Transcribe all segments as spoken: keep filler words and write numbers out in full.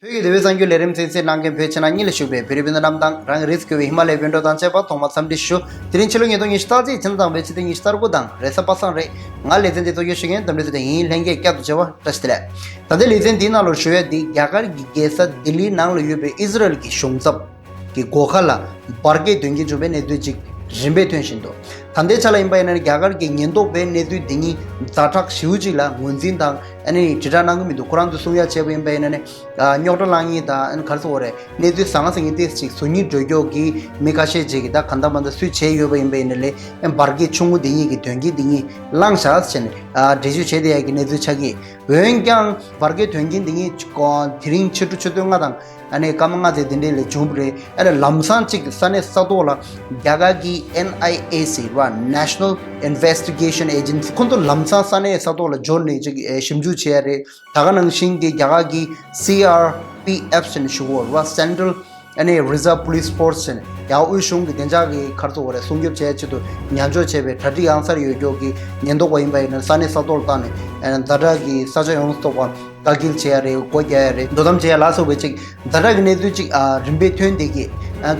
བོད་ཀྱི་དེ་བའི་གསར་འགྱུར་ལས་རིམ་གསན་གཟིགས་གནང་མཁན་བོད་ཕྱི་ནང་གཉིས་ལ་བཞུགས་པའི་བོད་རིགས་སྤུན་ཟླ་རྣམས་དང་རང་གི་རིགས་སུ་གྱུར་པའི་ཧི་མ་ལའི་བོད་འབྲོག་དང་བཅས་པ་ཐོག་མར་འཚམས་འདྲི་ཞུ། དེ་རིང་ཕྱི་ལོ་ཉིས་སྟོང་ཉི་ཤུ་རྩ་གཅིག་ཕྱི་ཟླ་དང་པོའི་ཕྱི་ཚེས་ཉི་ཤུ་རྩ་དགུ་དང་རེས་གཟའ་པ་སངས་རེད། ང་ལེ་ཚན་འདི་གཙོ་སྐྱོང་ཞུ་མཁན་འདམ་རི་ཚེ་བརྟན་ཡིན། ལྷན་རྒྱས་བསྐྱར་དུ་མཇལ་བ་བཀྲ་ཤིས་བདེ་ལེགས། ད་ལྟའི་ལེ་ཚན་འདིའི་ནང་ལ་ཞུ་ཡ་འདི་རྒྱ་གར་གྱི་རྒྱལ་ས་ལྡི་ལིའི་ནང་ལ་ཡོད་པའི་ཨི་ཟི་རལ་གྱི་གཞུང་ཚབ་གི་སྒོ་ཁ་ལ་འབར་གས་དོན་རྐྱེན་བྱུང་བའི་གནས་ཚུལ་ཅིག་རིམ་པས་ཐོན་བཞིན་འདུག་ད་ལྟའི་ཆ་ལ་ཡིན་པ་ཡིན་ན་ནི་རྒྱ་གར་གྱི་ཉེན་རྟོག་པས་གནས་ཚུལ་འདི་ཉིད་ཛ་དྲག་ཞེ་པོ་ཅིག་ལ་ངོས་འཛིན་དང་ཨ་ནི་དྲིལ་བསྒྲགས་གནང་གི་མི་འདུག་ཁོ་རང་ཚོས་གསུང་ཡ་བྱས་པ་ཡིན་པ་ཡིན་ན་ནི་རྙོག་དྲ་བསླངས་མཁན་དང་ཨ་ནི་ག་རེ་ཟེར་དགོས་རེད། གནས་ཚུལ་ཟང་ཟིང་གི་ཏོག་ཙམ་ཅིག་བཟོ་སྙིང་འདོད་ཀྱོག་གི་མི་ཁ་ཤས་ཅིག་གིས་ད་གང་ལྟར་མ་ལྟར་སུས་བྱས་ཡོད་པ་ཡིན་པ་ཡིན་ན་ལས་ཨ་འབར་གས་ཆུང་ངུ་འདི་ཉིད་ཀྱི་དོན་རྐྱེན་འདི་ཉིད་བསླངས་བཞག་ཟེར་ནས་ཨ་འགྲེལ་བརྗོད་བྱས་བསྡད་ཡ་གི་གནས་ཚུལ་ཆགས་ཀྱི། འོན་ཀྱང་འབར་གས་དོན་རྐྱེན་འདི་ཉིད་དེ་རིང་ཕྱི་དྲོ་ཆུ་ཚོད་ལྔ་དང་ཨ་ནི་སྐར་མ་ལྔ་ཙམ་དེ་འདྲའི་ལ་བྱུང་བ་རེད། ཨ་ནི་ལམ་སང་གཅིག་ས་གནས་ས་ཐོག་ལ་རྒྱ་གར་གྱི་ཨེན་ཨའི་ཨེ་ཟེར་བ་National Investigation Agency ཁོ་ཚོ་ལམ་སང་ས་གནས་ས་ཐོག་ལ་འབྱོར་ནས་གཅིག་ཨེ་ཞིབ་འཇུག་བྱས་ཡ་རེད། ད་ག་ནང་བཞིན་གྱི་རྒྱ་གར་གྱི་སི་ཨར་པི་ཨེཕ་ཟེར་ནས་ཞུ་གི་ཡོད་རེད་བ། Central ཨ་ནི་Reserve Police Force ཟེར་ནས་ཡང་དབུས་གཞུང་གི་བདེ་འཇགས་ཀྱི་ཁ་ཐོག་རེ་སྲུང་སྐྱོབ་བྱེད་ཆེད་དུ་ཉར་འཇོག་བྱས་པའི་གྲ་སྒྲིག་ཡང་སར་ཡོད་ཀྱོག་གི་ཉེན་རྟོག་པ་ཡིན་པ་ཡིན་ན་ས་གནས་ས་ཐོག་ལ་བཏང་ནས་ཛ་དྲག་གི་ས་ཆ་ཡོངས་སུ་རྫོགས་པ་བཀག་སྐྱིལ་བྱེད་ཡ་རེད། སྒོ་རྒྱག་ཡ་རེད། དོ་དམ་བྱེད་ཡ་ལ་སོགས་པའི་ཅིག་ཛ་དྲག་གི་གནས་ཚུལ་ཅིག་རིམ་པས་ཐོན་བསྡད་ཀྱི།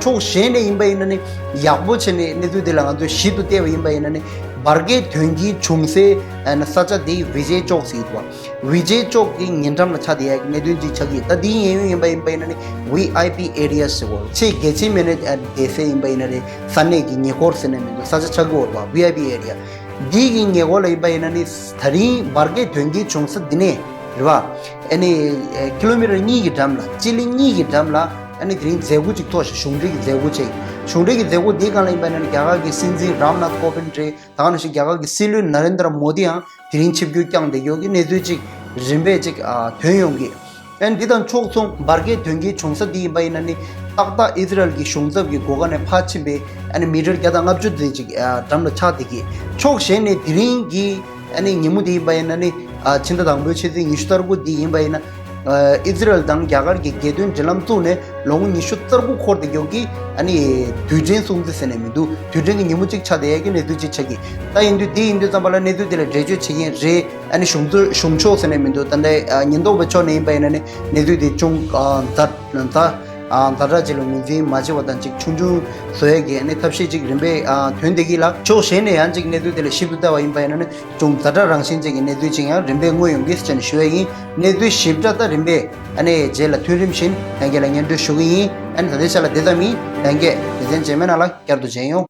ཕྱོགས་གཞན་ནས་ཡིན་པ་ཡིན་ན་ནི་ཡག་པོ་བྱས་ནས་གནས་ཚུལ་འདི་ལ་ང་ཚོས་ཞིབ་ཏུ་བལྟས་པ་ཡིན་པ་ཡིན་ན་ནི་འབར་གས་དོན་རྐྱེན་བྱུང་སའི་ས་ཆ་དེ་བི་ཇེ་ཅོག་ཟེར་གྱི་འདུག་བ། བི་ཇེ་ཅོག་གི་ཉེ་འགྲམ་ལ་ཆགས་བསྡད་ཡ་གི་གནད་དོན་ཅིག་ཆགས་ཀྱི། ད་འདི་གཡས་གཡོན་ཡིན་པ་ཡིན་པ་ཡིན་ན་ནི་ཝི་ཨའི་པི་ཨེ་རི་ཡ་ཟེར་གོ། ཆེས་གལ་ཆེན་མེད་ན་བསྡད་ས་ཡིན་པ་ཡིན་ན་རེད། ས་གནས་ཀྱི་ཉེ་འཁོར་ཟེར་ན་མི་འདུག་ས་ཆ་ཆགས་ཀྱི་ཡོད་པ་ཝི་ཨའི་པི་ཨེ་རི་ཡ། འདི་གི་ཉེ་འཁོར་ལ་ཡིན་པ་ཡིན་ན་ནི་ད་རིང་འབར་གས་དོན་རྐྱེན་བྱུང་ས་འདི་ནས་རེད་བ། ཨ་ནི་ཀི་ལོ་མི་ཊར་གཉིས་ཀྱི་འགྲམ་ལ་སྤྱི་ལེ་གཉིས་ཀྱི་འགྲམ་ལ་ཨ་ནི་དེ་རིང་མཛད་སྒོ་ཅིག་ཚོགས་ཤིང་གཞུང་འབྲེལ་གྱི་མཛད་སྒོ་ཅིག་གཞུང་འབྲེལ་གྱི་མཛད་སྒོ་འདིའི་སྒང་ལ་ཡིན་པ་ཡིན་ན་ནི་རྒྱ་གར་གྱི་སྲིད་འཛིན་རམ་ནཱཐ་ཀོ་བིན་རེད། ད་ག་ནང་བཞིན་རྒྱ་གར་གྱི་སྲིད་བློན་ན་རེན་དྲ་མོ་དི་ཡང་དེ་རིང་ཆིབས་བསྒྱུར་བསྐྱངས་བསྡད་ཡོད་ཀྱི་གནས་ཚུལ་ཅིག་རིམ་པས་ཅིག་ཨ་ཐོན་ཡོང་གི། ཨ་ནི་འདི་དང་ཕྱོགས་མཚུངས་འབར་གས་དོན་རྐྱེན་བྱུང་ས་འདི་ཡིན་པ་ཡིན་ན་ནི་ཏག་ཏག་ཨི་ཟི་རལ་གྱི་གཞུང་ཚབ་ཀྱི་སྒོ་ཁ་ནས་ཕར་ཕྱིན་པའི་ཨ་ནི་མི་ཊར་བརྒྱ་དང་ལྔ་བཅུ་ཙམ་ཅིག་ཨ་འགྲམ་ལ་ཆགས་བསྡད་ཀྱི། ཕྱོགས་གཞན་ནས་དེ་རིང་གི་ཨ་ནི་ཉིན་མོ་འདི་ཡིན་པ་ཡིན་ན་ནི་ཨ་ཕྱི་ཟླ་དང་པོའི་ཕྱི་ཚེས་ཉི་ཤུ་རྩ་དགུ་འདི་ཡིན་པ་ཡིན་ན། ཨི་ཟི་རལ་དང་རྒྱ་གར་གྱི་རྒྱལ་དོན་འབྲེལ་ལམ་བཙུགས་ནས་ལོ་ངོ་ཉི་ཤུ་རྩ་དགུ་འཁོར་བསྡད་ཡོད་ཀྱི། ཨ་ནི་དུས་དྲན་སྲུང་བརྩི་ཟེར་ནས་མི་འདུག་དུས་དྲན་གྱི་ཉིན་མོ་གཅིག་ཆགས་བསྡད་ཡ་གི་གནས་ཚུལ་གཅིག་ཆགས་ཀྱི། ད་ཡིན་དུས་འདི་ཡིན་དུས་ཙམ་པ་ལ་གནས་ཚུལ་དེ་ལ་འགྲེལ་བརྗོད་བྱེད་མཁན་རེད། ཨ་ནི་གཞུང་ཚོ་གཞུང་ཕྱོགས་ཟེར་ནས་མི་འདུག་ད་ལྟ་ཨ་ཉེན་རྟོག་པའི་ཕྱོགས་ནས་ཡིན་པ་ཡིན་ན་ནི་གནས་ཚུལ་དེ་ཅུང་ཨ་ཛ་ཛ་ཨ་ཛ་དྲག་ཅིག་ལ་ངོས་འཛིན་མ་བྱས་པ་དང་ཅིག་ཆུང་ཆུང་བཟོ་ཡ་གི་ཨ་ནི་ཐབས་ཤེས་ཅིག་རིམ་པས་ཨ་ཐོན་བསྡད་ཀྱི་ལ། ཕྱོགས་གཞན་ནས་ཡང་ཅིག་གནས་ཚུལ་དེ་ལ་ཞིབ་ཏུ་བལྟ་བ་ཡིན་པ་ཡིན་ན་ནི་ཅུང་ཛ་དྲག་རང་བཞིན་ཅན་གྱི་གནས་ཚུལ་ཅིག་ཡང་རིམ་པས་མངོན་ཡོང་གི་ཟེར་ནས་ཞུ་བ་ཡིན། གནས་ཚུལ་ཞིབ་ཕྲ་ད་རིམ་པས་ཨ་ནི་རྗེས་ལ་ཐོན་རིམ་བཞིན་ལྷན་རྒྱས་ལ་སྙན་སྒྲོན་ཞུ་གི་ཡིན། ཨ་ནི་ད་ལྟའི་ཆ་ལ་དེ་ཙམ་ཡིན། ལྷན་རྒྱས་ལེ་ཚན་རྗེས་མའི་ནང་ལ་བསྐྱར་དུ་མཇལ་ཡོང་།